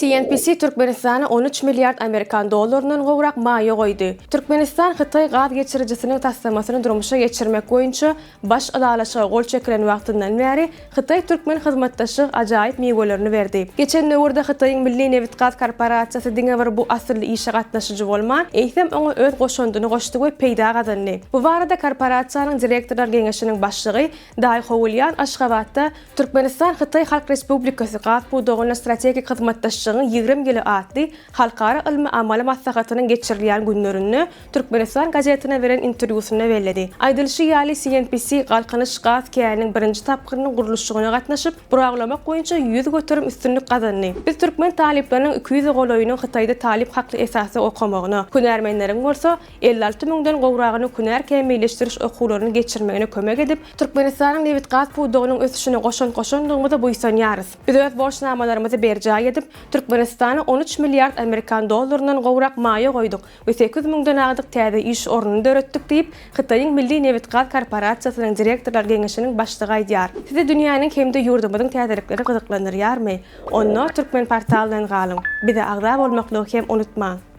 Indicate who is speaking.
Speaker 1: CNPC Türkmenistana 13 milliard amerikan dollaryndan gowrak maýa goýdy. Türkmenistan Hytaý gaz geçirijisiniň taslamasyny durmuşa geçirmek boýunça baş ylalaşyga gol çekilen wagtyndan bäri hytaý-türkmen hyzmatdaşlygy ajaýyp miwelerini berdi. Geçen döwürde Hytaýyň Milli nebitgaz korporasiýasy diňe bir bu asylly işe gatnaşyjy bolman, eýsem oňa öz goşandyny goşdy we peýda gazandy. Bu barada korporasiýanyň direktorlar geňeşiniň başlygy Daý Howulýan Aşgabatda Türkmenistan Hytaý Halk Respublikasy gaz pudagynda strategik hyzmatdaşlygyň 20 ýyly atly halkara ylmy-amaly maslahatynyň geçirilýän günlerinde Türkmenistan gazetine beren interwýusynda belledi. Aýdylyşy ýaly, CNPC Galkynyş gaz käniniň birinji tapgyrynyň gurluşygyna gatnaşyp, burawlamak boýunça 100% üstünlik gazandy. Biz türkmen talyplarynyň 200-e golaýynyň Hytaýda talyp hakly esasda okamagyna, hünärmenleriň bolsa 56 müňden gowragynyň hünär kämilleşdiriş okuwlaryny geçirmegine kömek edip, Türkmenistanyň nebitgaz pudagynyň ösüşine goşant goşandygymyza buýsanýarys. Biz öz borçnamalarymyzy berjaý edip, Türkmenistana 13 milliard amerikan dollaryndan gowrak maýa goýduk we 8 müňden agdyk täze iş ornuny döretdik diýip, Hytaýyň Milli nebitgaz korporasiýasynyň direktorlar geňeşiniň başlygy aýdýar. Sizi dünýäniň hem-de ýurdumyzyň täzelikleri gyzyklandyrýarmy? Onda Türkmenportaldan galyň! Bize agza bolmaklygy hem unutmaň!